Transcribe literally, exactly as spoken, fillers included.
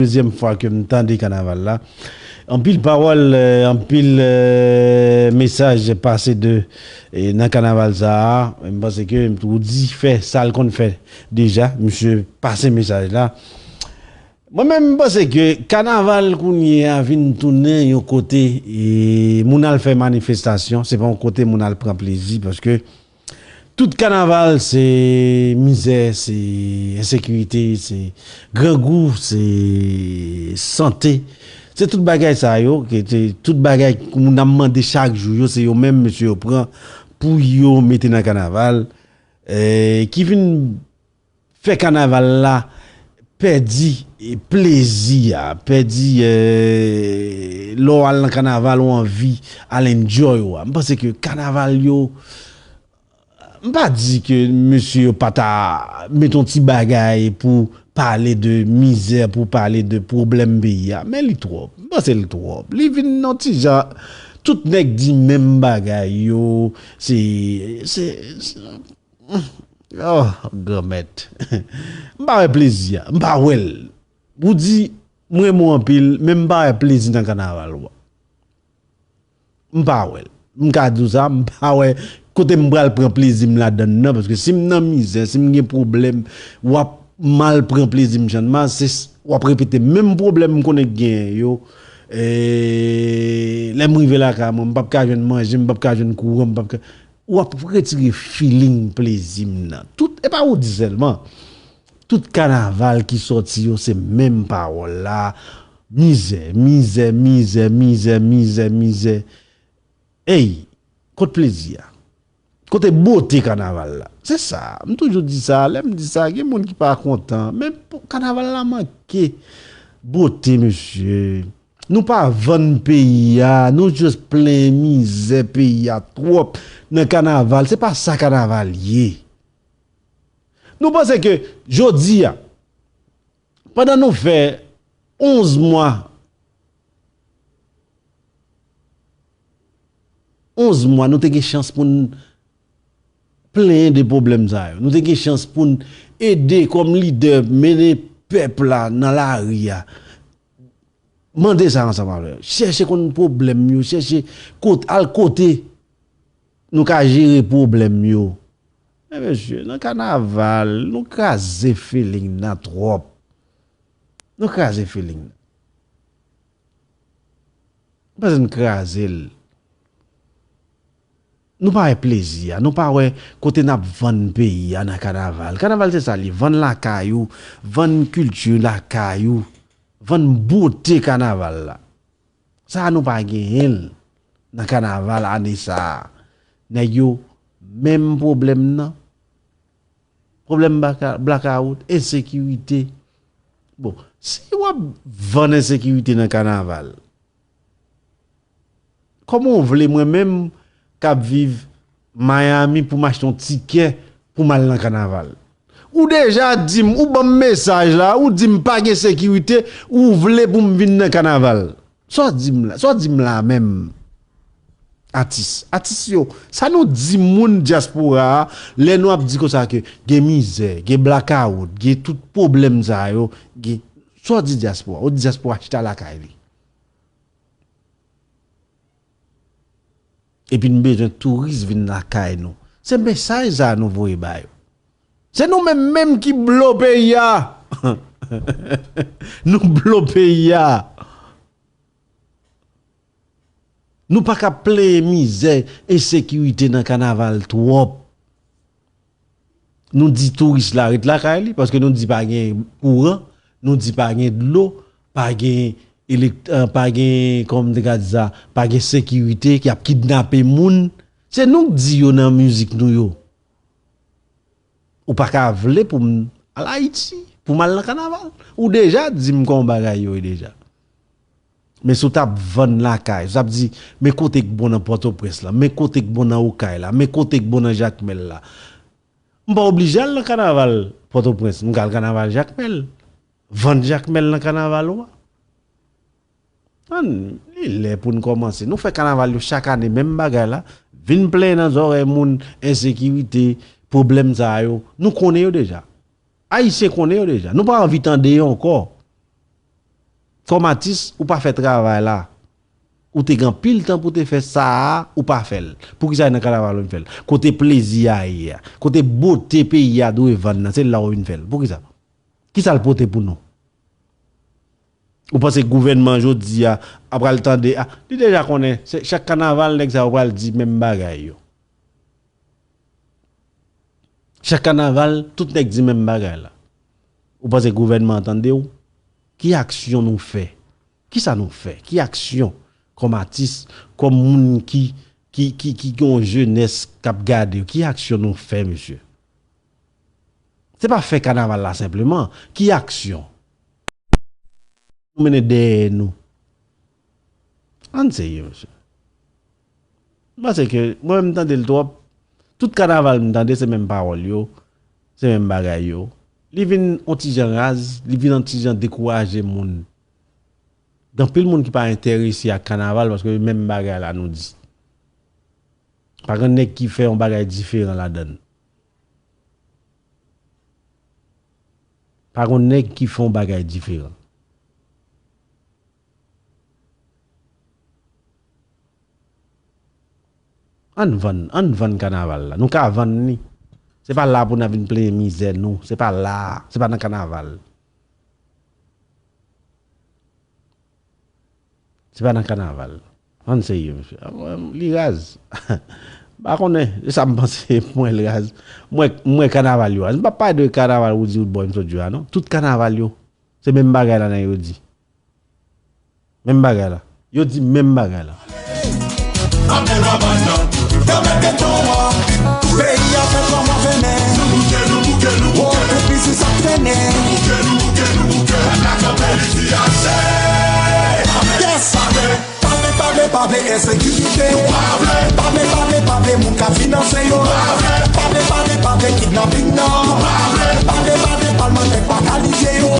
dezyèm fwa ke m tande kanaval la. Anpil pawòl, eh, anpil, eh, mesaj pase de, eh, nan kanaval sa a. M panse ke Roody fè sa l konn fè deja. Misye pase mesaj la. Mwen menm, m panse ke kanaval kounye a vin tounen yon kote, eh, moun al fè manifestasyon, se pa yon kote moun al pran plezi, paske tout kanaval, se mizè, se ensekirite, se grangou, se sante. Se tout bagay sa yo, ke se tout bagay moun ap mande chak jou yo, se yo menm mesye yo pran pou yo mete nan kanaval, eh, ki vin fè kanaval la pèdi, eh, plezi a, pèdi, eh, lè w al nan kanaval ou anvi al enjoy ou a. M panse ke kanaval yo, m pa di ke mesye yo pa ta met yon ti bagay pou pale de mizè, pou pale de pwoblèm peyi a, men li twòp. M panse li twòp. Li vin yon ti jan, tout nèg di menm bagay yo, se, se, se, oh, granmèt. M pa wè plezi a, m pa wè l. Ou di, m renmen w anpil, men m pa wè plezi nan kanaval ou a. M pa wè l. M ka di w sa, m pa wè kote m pral pran plezi m ladann nan, paske si m nan mizè, si m gen pwoblèm, w ap mal pran plezi m, Channmas, se s-, w ap repete menm pwoblèm m konnen k genyen yo. E, lè m rive lakay mwen, m p ap ka jwenn manje, m p ap ka jwenn kouran, m p ap ka, w ap retire feeling plezi m nan. Tout, e pa Roody sèlman. Tout kanaval ki sòti yo, se menm pawòl la. Mizè, mizè, mizè, mizè, mizè, mizè. Ey, kot plezi a? Kote bote kanaval la? Se sa, m toujou di sa, lè m di sa, gen moun ki pa kontan, men pou, kanaval la manke bote, mesye. Nou pa vann peyi a, nou just plenyen mizè peyi a twòp nan kanaval. Se pa sa kanaval ye. Nou panse ke jodi a, pandan nou fè onz mwa, onz mwa, nou te gen chans pou n plenyen de pwoblèm sa yo. Nou te gen chans pou n ede kòm lidè, mennen pèp la nan lari a. Mande sa ansanm avè yo. Chèche konn pwoblèm yo, chèche kot-, al kote nou ka jere pwoblèm yo. Men mesye, nan kanaval, nou kraze feeling nan twòp. Nou kraze feeling nan. M panse n kraze l. Nou pa wè plezi a, nou pa wè kote n ap vann peyi a nan kanaval. Kanaval se sa l ye, vann lakay ou, vann kilti lakay ou, vann bote kanaval la. Sa a nou pa genyen l nan kanaval ane sa a. Nèg yo, menm pwoblèm nan, pwoblèm blaka-, blakawout, ensekirite. Bon, si w ap vann ensekirite nan kanaval, kòman w vle mwen menm k ap viv Miami pou m achte yon tikè pou m al nan kanaval? Ou deja di m, ou ban m mesaj la, ou di m pa gen sekirite, ou vle pou m vin nan kanaval. Sa w di m la, sa w di m la menm? Atis, atis yo, sa nou di moun dyaspora a, lè nou ap di konsa ke gen mizè, gen blakawout, gen tout pwoblèm sa yo, gen, sa w di dyaspora? Ou di dyaspora chita lakay li. Epi n bezwen touris vin lakay nou. Se mesaj sa a nou voye ba yo. Se nou menm menm ki blo peyi a. Nou blo peyi a. Nou pa ka plenyen mizè, ensekirite nan kanaval twòp. Nou di touris la ret lakay li, paske nou di pa gen kouran, nou di pa gen dlo, pa gen elek-, eh, pa gen, kòman m te ka di sa, pa gen sekirite, k ap kidnape moun. Se nou k di yo nan mizik nou yo. Ou pa ka vle pou m al Ayiti, pou m al nan kanaval. Ou deja di m kòman bagay yo ye deja. Men si w t ap vann lakay, si w t ap di, men kote k bon nan Pòtoprens lan, men kote k bon nan Okay la, men kote k bon nan Jakmèl la. M pa oblije al nan kanaval Pòtoprens, m ka al kanaval Jakmèl. Vann Jakmèl nan kanaval ou a. Ann, li lè pou n kòmanse. Nou fè kanaval yo chak ane, menm bagay la. Vin plenyen nan zòrèy moun, ensekirite, pwoblèm sa yo. Nou konnen yo deja. Ayisyen konnen yo deja. Nou pa anvi tande yo ankò. Kòm atis, ou pa fè travay la. Ou te gen anpil tan pou te fè sa a, ou pa fè l. Poukisa se nan kanaval ou vin fè l? Kote plezi a ye a? Kote bote peyi a dwe vann nan? Se la ou vin fè l. Poukisa? Kisa l pote pou nou? Ou panse gouvènman jodi a, a pral tande, a, li deja konnen, se chak kanaval nèg sa yo pral di menm bagay yo. Chak kanaval, tout nèg di menm bagay la. Ou panse gouvènman an tande w? Ki aksyon nou fè? Kisa nou fè? Ki aksyon? Kòm atis, kòm moun ki, ki, ki, ki gen yon jenès k ap gade w, ki aksyon nou fè, mesye? Se pa fè kanaval la senpleman. Ki aksyon nou mennen dèyè nou? Ann serye, mesye. M panse ke mwen menm m tande l twòp. Tout kanaval m tande se menm pawòl yo, se menm bagay yo. Li vin yon ti jan raz, li vin yon ti jan dekouraje moun. Gen anpil moun ki pa enterese ak kanaval paske menm bagay la nou di. Pa gen nèg ki fè yon bagay diferan ladan l. Pa gen nèg ki fè yon bagay diferan. Ann vann, ann vann kanaval la. Nou ka vann li. Se pa la pou n ap vin plenyen mizè nou. Se pa la, se pa nan kanaval. Se pa nan kanaval. Ann serye, mesye. A, mwen, li raz. M pa konnen, se sa m panse, mwen l raz. Mwen, mwen kanaval yo raz. M pa pale de kanaval Roody Roodboy m sot jwe a, non. Tout kanaval yo, se menm bagay la nan yo di. Menm bagay la. Yo di menm bagay la. Peyi a fè kòman fennen. Wo, pou biznis ap trennen. Yes! Pa vle, pa vle, pa vle ensekirite. Pa vle, pa vle, pa vle moun ka finanse yo. Pa vle, pa vle, pa vle kidnaping nan.